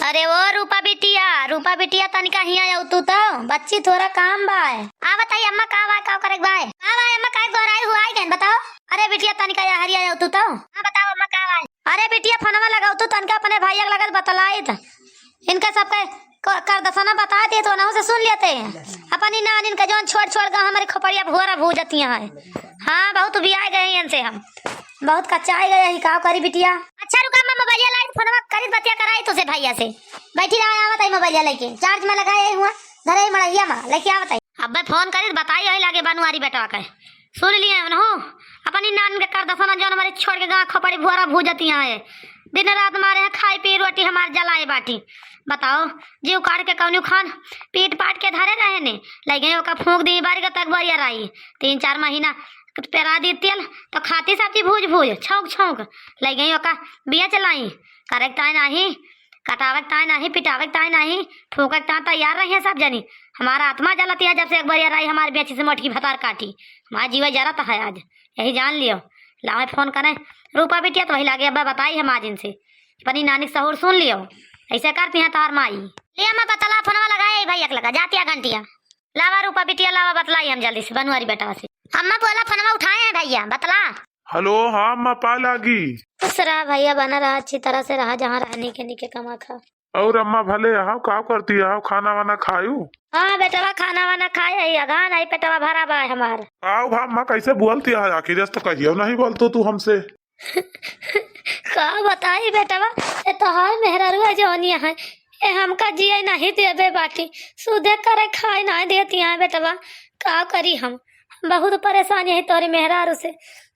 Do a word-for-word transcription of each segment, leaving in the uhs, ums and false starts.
अरे ओ रूपा बिटिया, रूपा बिटिया, तनिका हियाँ आउ तू तो, बच्ची थोड़ा काम बाय। आवत हई अम्मा, का बाय, का करे के बाय? का बाय अम्मा, काहे गोहराई हुआई गइन, बताओ। अरे बिटिया, तनिका यहरिया आउ तू तो। हाँ, बताओ अम्मा, का बाय? अरे बिटिया, फोनवा लगाउ तू, तनिका अपने भइया के लगल बतलाइत। इनका सबके क-, करदसना बताइत तो ओनहु से सुन लेते। अपनी नानिन के जौन छोड़ छोड़ के हमरी खोपड़िया भुअरा भूजतिया हैं। हाँ, बहुत उबियाए गए हैं इनसे हम, बहुत कच्चाए गए हैं, का करी बिटिया। अच्छा रुका, मैं मोबाइलिया लाई, फोनवा करी, बतिया कराई तुसे भइया से। बैठी रहा, आवत आई मोबाइलिया लेके, चार्ज में लगाए हुआ, घरे ही मड़हिया में लेके आवत आई। अब्बे फोन करी, बताई आई लागे बनवारी बेटवा के। सुन लिए उनहु, अपनी नान के करदसना जौन हमरी छोड़ के गाँव खोपड़ी भुअरा भूजतिया हैं। दिन रात मारे हैं, खाई पी रोटी हमार जलाए बाटी। बताओ, जीव काढ़ के कौनो खान पीट पाट के धरे रहे ने, लइ गई ओका फूंक दी बारी के तक बरिया राई। तीन चार महीना पेरा दी तेल, तो खाती सब्जी भूज भूज, छौंक छौंक, लइ गई ओका बेच लाई। करे के ताई नाही, कटावे के ताई नाही, पिटावे के ताई नाही, फूंके के ताई तैयार रही है सब जनी। हमारा आत्मा जलत है, जब से एक बरिया राई हमारे बेची से मोटकी भतार काटी, हमारा जीवा जरत है आज, यही जान लियो। लावे फोन करे रूपा बिटिया, तो वही लागे अब्बे बताई हम आज इनसे। अपनी नानी के सहूर सुन लियो, ऐसे करती हैं तार माई। लिया मैं बतला, फोनवा लगाए भइया के लगा, जातिया घंटिया। लावा रूपा बिटिया, लावा, बतलाई हम जल्दी से बनवारी बेटवा से। अम्मा बोला, फोनवा उठाए हैं भइया, बतला। हेलो, हाँ अम्मा, पाय लागी। खुश रहा भइया, बना रहा, अच्छी तरह से रहा, जहाँ रहा नीके नीके कमा खा। और अम्मा भले आव, का करती आव, खाना वाना खायू? हाँ बेटवा, खाना वाना खाए है, अगान आई पेटवा भरा बा हमार। आव भा अम्मा, कैसे बोलती है आखिर, जस तो कहियो नहीं बोलतो तू हमसे। का बताई बेटवा, ए तोहार मेहररुआ जौनिया है, ए हमका जिए नहीं देबे बाटी, सुधे करे खाए नहीं देती है बेटवा, का करी हम, बहुत परेशान यही तोरी मेहरारू से।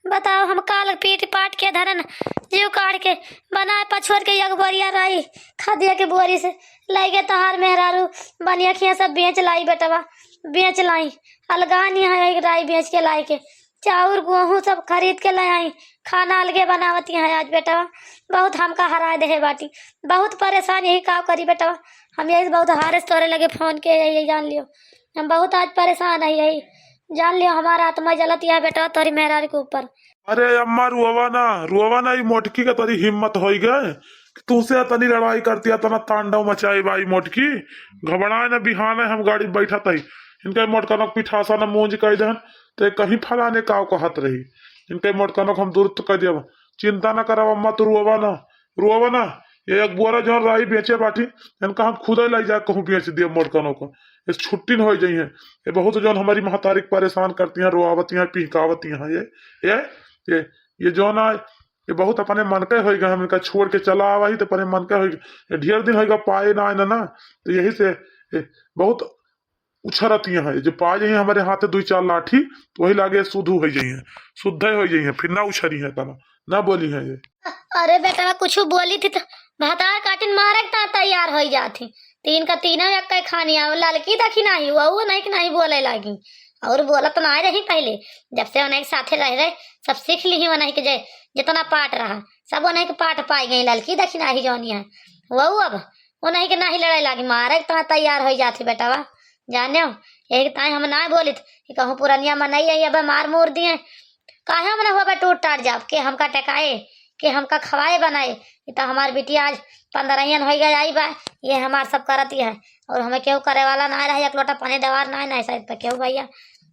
बताओ, हम काल पीट पाट के धरन, जीव काढ़ के, बनाए पछोर के एक बोरिया राई, खदिया के बोरी से, लइगे तोहार मेहरारू, बनिया खिया सब बेच लाई बेटवा, बेच लाई, अलगान यहाँ एक राई बेच के लाई के, चाउर, गेहूँ सब खरीद के ले आई, खाना अलगे बनावत यहाँ आज बेटवा, बहुत हमका हराए देहे बाटी, बहुत परेशान यही का करी बेटवा, हम यही से बहुत हारे से तोरे लगे फोन के, यही जान लियो, हम बहुत आज परेशान है, यही जान लियो हमारा आत्मा जलत यह बेटवा तोरी मेहरारू के ऊपर। अरे अम्मा रुआवा ना, रुआवा ना, ई मोटकी के तोरी हिम्मत होई गए कि तुमसे इतनी लड़ाई करती, इतना तांडव मचाई बाई मोटकी, घबराए ना, बिहाने हम गाड़ी बैठत ही, इनका मोटकनक पिठासा न मूंज कह देहन, ते कहीं फलाने काव कहत रही। इनके मोटकनक हम दुरुस्त कर दिया। चिंता न करब अम्मा, तू रोवा ना, रोवा ना। ये एक बोरा जौन राई बेचे बाटी, इनका हम खुदे लाई जा कहूँ बेच दिया मोटकनों को। इस छुट्टी न हो जाइए। ये बहुत जौन हमारी महतारी के परेशान करती हैं, रोआवती हैं, पिहकावती हैं। ये, ये, ये, ये जौन आए, ये बहुत अपने मन के होइगा, हम इनका छोड़ के चला आवा ही तो अपने मन के होइगा। ये ढेर दिन होइगा पाए ना आए ना, ना, तो यही से ये बहुत उछरत यहाँ है, जो पा जाइए हमारे हाथ दुई चार लाठी, तो वही लागे शुद्ध हो जाइए, शुद्ध हो जाइए, फिर ना उछरी है तना, ना बोली है ये। अरे बेटवा, कुछ बोली थी तो भतार काटिन मारे के ता तैयार हो जात थी। तीन का तीनों एक के खानी आओ, ललकी देखी नाही, वो नहीं कि नहीं बोले लागी। और बोलत ना रही पहले, जब से उन्हें के साथे रह रहे, सब सीख ली उन्हें के जे जितना पाठ रहा, सब उन्हें के पाठ पाई गई। ललकी देखी नाही जौनी है, वो अब उन्हें के नाही लड़ाई लागी, मारे के ता तैयार हो जात थी बेटवा। जाने हो, यही ताई हम ना बोलित कि कहूँ पुरनिया मनई है, अब मार मूर दिए। काहे हम ना होबे टूट टाट जाब, के हमका टेकाए, के हमका खवाए बनाए। ये तो हमार बिटिया आज पंद्रहियन हो गए आई बा, ये हमार सब करती है। और हमें केहू करे वाला ना रहे, एक लोटा पानी देवार ना, ना शायद तो केहू भैया,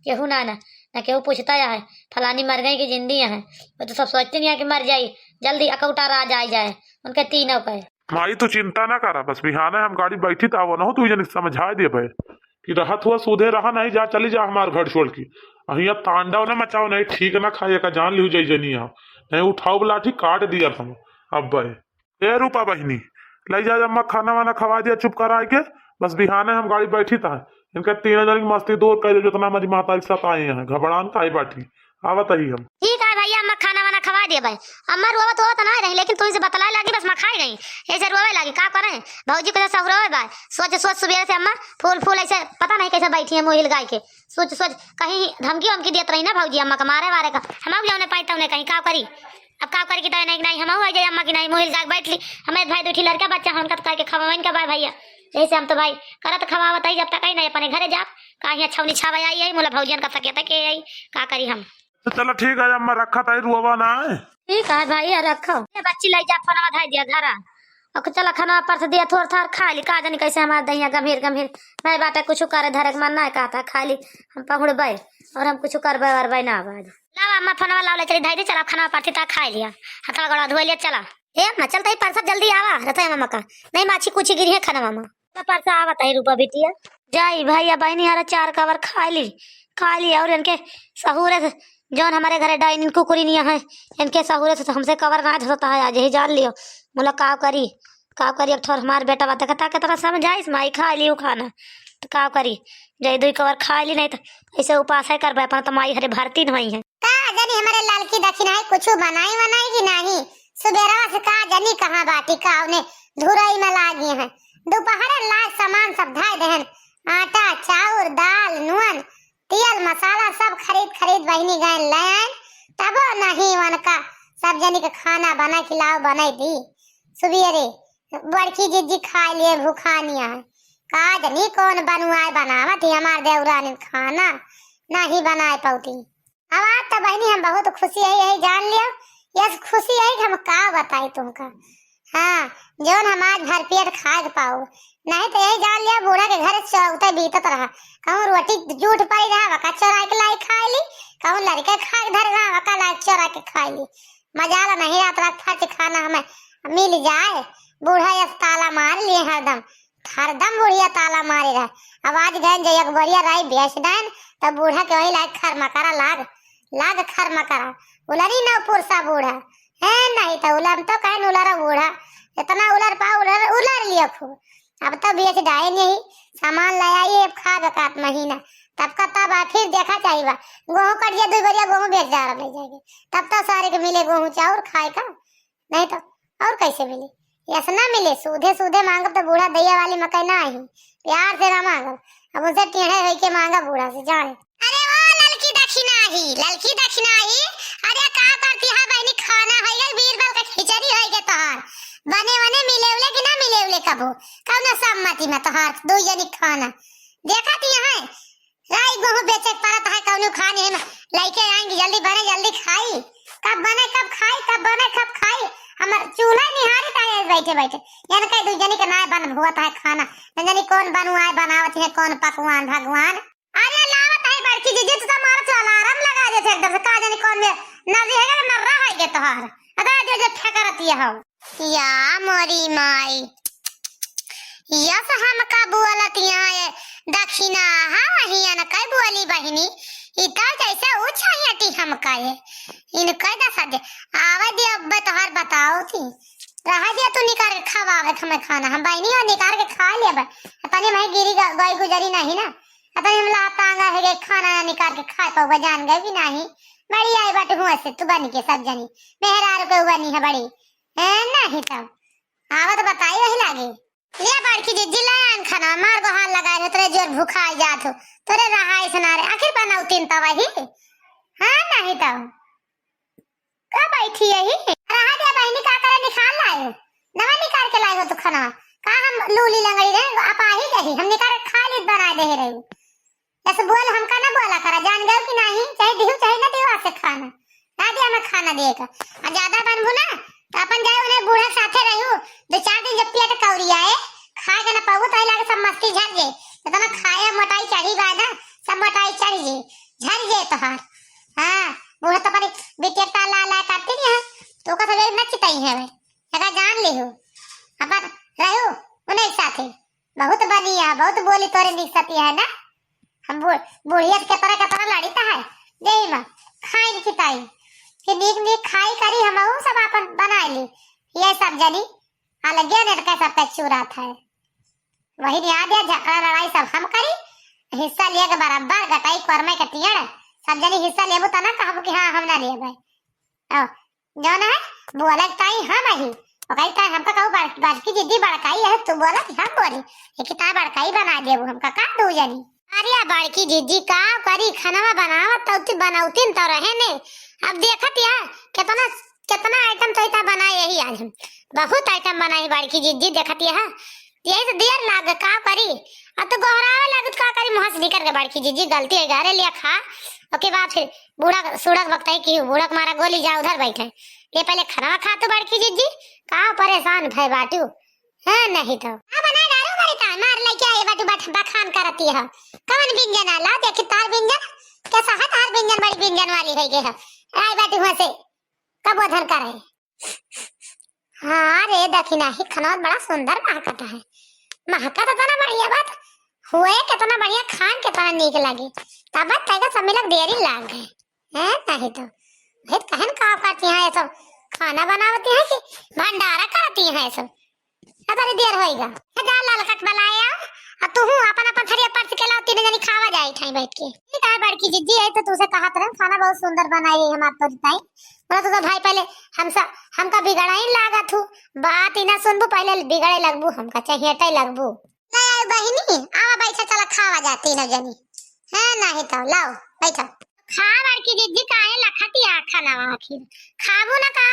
केहू ना, ना, ना केहू पूछता है, फलानी मर गई कि जिंदी है। वो तो सब सोचते नहीं है कि मर जाई, जल्दी अकौटा राज आ जाए उनके तीनों के। माई, तू चिंता ना करा, बस बिहाने हम गाड़ी बैठी त आवो ना हो, तू जन समझा देबे कि रहत हुआ सूधे रहा, नहीं जा, चली जा हमार घर छोड़ के। अहिया तांडव ना मचाओ, नहीं ठीक ना खाए का जान लिहू जई जनी आओ, नहीं उठाओ लाठी काट दिया हम। अब बे, ए रूपा बहिनी, ले जा अम्मा खाना वाना खवा दिया चुप करा के, बस बिहाने हम गाड़ी बैठी त है, इनका तीनों जन की मस्ती दूर कर दे, जितना हमारी माता के साथ आए हैं, घबरान का आई बाटी। आवत ही हम। ठीक है भैया, अम्मा खाना वाना खवा दिए भाई। अम्मा रोवत होवत ना रही, लेकिन तुमसे बतलाए लागी, बस मैं खाई गई। ऐसे रोवे लागी, का करें? भौजी को तो सब रोवे बा। सोच सोच सुबह से अम्मा फूल फूल ऐसे पता नहीं कैसे बैठी है मुँह हिलगाई के। सोच सोच कहीं धमकी वमकी देत रही ना भौजी अम्मा का मारे वारे का। हम जौने पाई तौने कहीं का करी। अब का करी कि तय नहीं, नहीं हम हो जाए अम्मा की नहीं मुँह हिलगा के बैठ ली। हमें भाई दो ठी लड़का बच्चा है उनका तो करके खवाइन का बा भैया। जैसे हम तो भाई करत खवावत ही जब तक ही नहीं अपने घरे जाब। काहे छौनी छावे आई है, मुला भौजियन का सकेता के आई। का करी हम? तो चलो ठीक है अम्मा, रखा ताई, रुआवा ना है। ठीक है भाई, रखो। ये बच्ची ले जा, फोनवा धाई दिया घरा। अब चला खाना परस दिया, थोर थार खाइ ली, का जानी कैसे हमार दहिया गंभीर गंभीर। नहीं बाटे कुछ करे धरे के मन नहीं कहता, खाइ ली हम पहुड़बे और हम कुछ करबे वरबे ना अब आज। लावा अम्मा फोनवा लाव ले चली, धई दी, चला खाना परसी ता खाइ लिया, हथवा गोड़वा धोइ लिया, चला। ए अम्मा चल तई परसा जल्दी आवा, रतई अम्मा का नहीं माछी कुछी गिरी है खाना मामा। तो परसा आवत है रूपा बिटिया। जाई भैया बहिनी हरा चार कवर खाइ ली, खाइ ली और इनके सहूरे से जौन हमारे घरे डाइनिंग कुकुरी निया है, इनके सहूरे से हमसे कवर ना धसता है, आज ही जान लियो। मुला का करी, का करी, एक ठोर हमार बेटा बा, देखता कितना समझाइस, माई खाइ ली उ खाना, तो का करी, जय दुई कवर खाइ ली, नहीं तो ऐसे उपास है करबे, अपना तो माई हरे भरती नहीं है। का जानी हमारे ललकी दखिना है, कुछ बनाई वनाई कि नहीं, सुबेरवा से का जानी कहाँ बाटी, का उन्हें धुरई में लागी है, दोपहर लाग सामान सब धाय देहन, आटा, चाउर, दाल, नून, तेल मसाला सब खरीद खरीद बहिनी गए ले आइन, तबो नहीं उनका सब जनी के खाना बना खिलाओ बनाई दी। सुबेरे बड़की जिज्जी खाइ लिए भूखानिया है। का जनी कौन बनुआए बनावत ही हमार देवरानी खाना नहीं बनाए पौती। अब आज तो बहिनी हम बहुत खुशी है, यही जान लियो। यस खुशी है कि हम का बताई तुमका। हाँ, जौन हम आज भर पेट खाए के पाओ, नहीं तो यही जान लिया बूढ़ा के घर चौकते बीतत रहा। कहूँ रोटी जूठ पड़ी रहा, वका चोरा के लाई खाए ली, कहूँ लड़के खाए के धरे रहा, वका लाई चोरा के खाए ली। मजाल नहीं रात रात फट खाना हमें मिल जाए। बूढ़ा यस ताला मार लिए हरदम, हरदम बुढ़िया ताला मारे रहे। अब आज गए जे एक बोरिया राई बेच देन, तब बूढ़ा के वही लाग खर मकरा लाग, लाग खर मकरा। उलरी नौ पुरसा बूढ़ा। है नहीं तो उलर तो कहे उलरा बूढ़ा, इतना उलर पा उलर, उलर लिया खूब। अब तो बेच डाइन यही, सामान ले आई, अब खा बेकात महीना। तब का तब आ, फिर देखा चाहिए बा। गेहूं कट जाए, दो बोरिया गेहूं बेच जा रहा ले जाएंगे। तब तो सारे के मिले गेहूं चाउर खाए का, नहीं तो और कैसे मिले? ऐसा ना मिले, सूधे सूधे मांगब तो बूढ़ा दैया वाली मकई ना आई, प्यार से ना मांगब। अब उनसे टेढ़े होई के मांगा बूढ़ा से, जाने। अरे वो ललकी दखिना ही, ललकी दखिना ही। अरे का करती है बहनी, खाना होई गई, बीरबल का खिचड़ी होई गई तोहार। बने वने मिले उले कि ना मिले उले कबो? कौनो सम्मति में तोहार दो जनी खाना। देखा ती है, राई गेहूं बेचे के पड़त है, कौनो खाने में लइके आएंगे, जल्दी बने, जल्दी खाई। कब बने, कब खाई, कब बने, कब खाई। हमर चूल्हा निहारी ताई बैठे बैठे। यानी कई दू जनी के नाय बन हुआ है खाना। न जानी कौन बनुआए बनावत है, कौन पकवान भगवान। अरे लावत है बड़की जिज्जी, तू तो मारत हो, अलार्म लगा देते एकदम से। का जानी कौन में नर्री है, नर्रा है के तोहार। अदा जो जो फेंकरत ये हो। या मोरी माई, यस हमका बोलत यहाँ ये दखिना, हाँ, हियन कई बोली बहिनी, ई तो जैसे ऊ चाहिए हमका ये। इनका दसा दे, आवे दे अब्बे तोहार बताओ थी। रहा दे तू निकाल के खवावे हमें खाना, हम बहिनी हो निकाल के खा लेबे। अपने में गिरी ग-, गई गुजरी नहीं ना, अपने हम लात आंगा है के खाना ना निकाल के खा पाओ, जान गए भी नहीं। बड़ी आई बाटे हुआ से तू बन के सब जनी, मेहरारू के बनी है बड़ी, हैं, नहीं तो आवत बताई वही लागे। ले बड़की जिज्जी ले आन खाना, मार गोहार लगाए हो, तोरे जोर भुखाई जात हो, तोरे रहाई सुना रे, आखिर बनाऊ तीन तवा ही। हाँ, नहीं तो का बैठी यही? रहा दे बहिनी, का करे निकाल लाए हो? नवा निकाल के लाए हो तू खाना। का हम लूली लंगड़ी रहे, आप आ ही गई, हम निकाल के खा ली, बना दे रही। जैसे बोल हमका ना बोला करा, जान गयो कि नहीं, चाहे दिहू चाहे ना दिहू आसे खाना। ना दिया मैं खाना दिए का। आ ज्यादा बनबू ना, तो अपन जाए उन्हें बूढ़ा साथे रहू। दो चार दिन जब पेट कौरी आए, खाए के ना पाबू, तो लागे सब मस्ती झड़ जे। इतना खाए मोटाई चढ़ी बा ना, सब मोटाई चढ़ जे, झड़ जे तोहार। हाँ, बूढ़ा तो अपनी बिटिया का ला ला करती नहीं है, तो ओका सब एक न चिताई है भाई। एका जान ली हो, अपन रहू उन्हें साथे। बहुत बनी है, बहुत बोली तोरे निकसती है ना। हम बू-, बुढ़िया से केतना केतना लड़ीता है, यही में खाइन खिताई, कि नीक नीक खाई करी, हम सब अपन बनाए ली। ये सब जनी अलगे ने के सब पे चुरात है। वही नहीं आ दिया, झगड़ा लड़ाई सब हम करी, हिस्सा लिए के बराबर, गटाई कोरमे के टियड़, सब जनी हिस्सा लेबू तना कहबू कि हाँ, हम ना लेबे। आओ, जौन है, बोले के ताई हम ही। ओकरी ताई हमका कहू बड़-, बड़की जिज्जी बड़काई है, तू बोला कि हम बोली। एक ताई बड़काई बना देबू हमका, का दू जनी? अरे बड़की जिज्जी का करी, खाना बनावत तौती बनौतीन तो रहे ने। अब देखत या, कितना, कितना आइटम तो इतना बनाए यही आज हम। बहुत आइटम बनाई बड़की जिज्जी, देखत या। यही से देर लाग, का करी? अब तो गोहरावे लागत, का करी? मुँह से निकल के बड़की जिज्जी गलती है, घरे लिया खा। ओके बाद फिर बूढ़ा सूढ़ा के वक्त है कि बूढ़ा के मारा गोली जा उधर बैठे। ये पहले खाना खा तू बड़की जिज्जी, का परेशान भय बाटू? हाँ, नहीं तो। हाँ, बनाए डारो बड़ी तान मार लइके आई बाटू बखान करती है। कवन व्यंजन आला? देखी तार व्यंजन, कैसा है तार व्यंजन, बड़ी व्यंजन वाली होइ गई है। आई बाटू हुआँ से कबो धन करे। हाँ रे, देखी नाही, खाना बड़ा सुंदर महकत है। महकत इतना बढ़िया बात हुए, कितना बढ़िया खान, कितना नीक लगे। तब तैका सब मिलक देरी लाग गए। हैं, नहीं तो। भाई, कहन का करती हैं ये सब? खाना बनावती हैं कि भंडारा करती हैं ये सब? इतनी देर होइगा। जा लाल कट बनाए आओ, आ तू हूँ अपन अपन थरिया परस के लाओ, तीन जनी खावा जाए ठाई बैठ के। ठीक है बड़की जिज्जी, यही तो तुझसे कहा था, खाना बहुत सुंदर बनाई है हमार तोरी ताई। बोला तो, तो भाई पहले हमसा, हमका बिगड़ाई लागत हूँ, बात ही ना सुनबू, पहले बिगड़े लगबू, हमका चहेटे लगबू। ले आई बहिनी, आवा बैठा, चला खावा जा तीनों जनी। हाँ, नहीं तो, लाओ, बैठा। खा बड़की जिज्जी, काहे लखती आ खाना आखिर? खाबू ना का?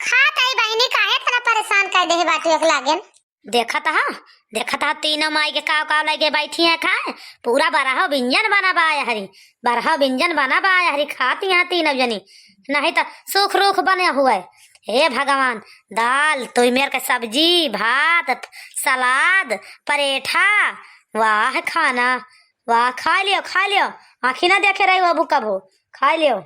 खा तई बहिनी, काहे इतना परेशान कर दे बाटू एक लागेन? देखत हा, देखत हा, तीनों माई के काव काव लगे बैठी हैं खाए। पूरा बरहो बिंजन बना बाय हरी, बरहो बिंजन बना बाय हरी, खाती हैं तीनों जनी, नहीं तो सुख रुख बने हुए। हे भगवान, दाल, तुई मेर के सब्जी, भात, सलाद, परेठा, वाह खाना, वाह, खाइ लियो, खाइ लियो, आँखी ना देखे रही अबू कबो, खाइ लियो,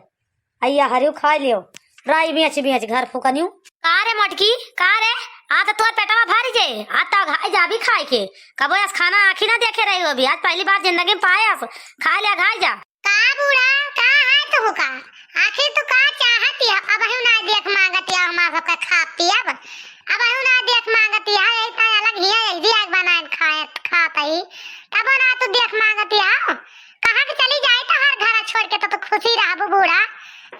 अइया हरियो खाइ लियो, राई बेच बेच घर फूकनियो। का रे मोटकी, का रे, आ तो तोर पेटवा भर जे, आ तो घाई जा भी खाए के, कबो अस खाना आँखी ना देखे रही अबी, आज पहली बार जिंदगी में पाए अस, खाइ लिया घाई जा। का बूढ़ा, का है तुहू का? आखिर तू का चाहती है? अबहू ना देख मांगती है हमार सबका खा पियब, अबहू ना देख मांगती है, यही तो अलग हिया, यही आग बनाए खाए, खात ही, तब ना तू देख मांगती है। कहाँ के चली जाए तो हर घर छोड़ के, तो तू खुशी रहबू बूढ़ा।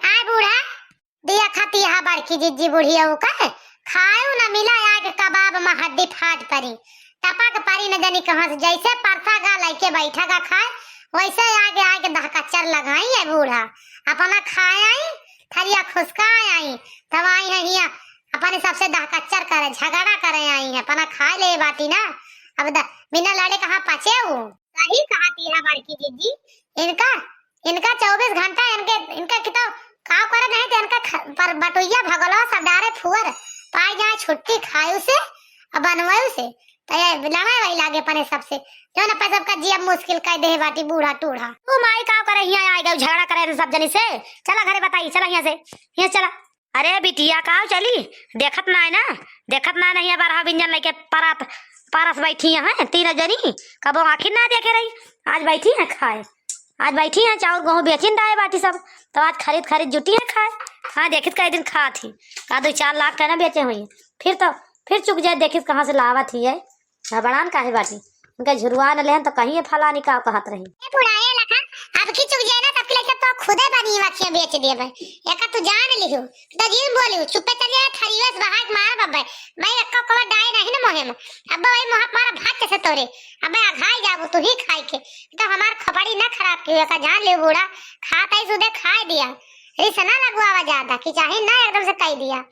आय बूढ़ा, दिया खाती है बड़की जिज्जी बुढ़िया का, खायू ना मिला, आके कबाब में हड्डी फाट परी, टपक परी न जानी कहाँ से, जैसे परसा गा लइके बैठा गा खाए, वैसे आगे आगे दहकच्चर लगाई है बूढ़ा। अपना खाए आई, थरिया खुसका आई, तब आई है हिया अपने सबसे दहकच्चर करे, झगड़ा करे आई है, अपना खाए ले बाटी ना। अब द-, बिना लड़े कहाँ पचे वो। सही कहती है बड़की जिज्जी, इनका, इनका चउबीस घंटा इनके, इनका कितो काव करे नहीं तो इनका ख-, पर बटुइया भगलवा सब डारे फुअर, पाई जाए छुट्टी खायू से, अब बनवायू से, तो ये लड़ाई वही लागे अपने सबसे, जो ना पैसा का जिया मुश्किल कर दे बाटी बूढ़ा टूढ़ा। ओ माई, काव करे हिया आए गए झगड़ा करे सब जनी से, चला घरे बताई, चला हिया से, हिया चला। अरे बिटिया, काव चली? देखत नाय ना, देखत नाय ना, हिया बरहा बिंजन लइके परत, परस बैठी हैं तीन जनी, कबो आँखी ना देखे रही, आज बैठी हैं खाए, आज बैठी हैं चाउर गेहूँ बेचिन दाए बाटी सब, तो आज खरीद खरीद जुटी हैं खाए। हाँ, देखित कई दिन खात ही, का दो चार लाख का ना बेचे हुई, फिर तो, फिर चुक जाए, देखित कहाँ से लावत ही है। घबड़ान काहे बाटी? उनके झुरवा न लेहन तो कहीं ये फलानी का कहत रही। ए बुढ़ा, ए लखन, अब की चुक जाए ना, तब की लइका तो खुदे बनी मखिया बेच देबे। एका तू जान लिहू, तो जिन बोलियो, चुप्पे चल जाए, थरियस बहाक मार बब्बे। मैं एक्का कवर डाए नहीं न मोहे में। अब वही मोहा मारा भात जैसे तोरे। अब अघाई जाबो तू ही खाई के। तो हमार खोपड़ी ना खराब की, एका जान लिहू बूढ़ा, खात आई सुधे खाए दिया। रिस ना लगवावा ज्यादा, कि चाहे ना एकदम से कह दिया।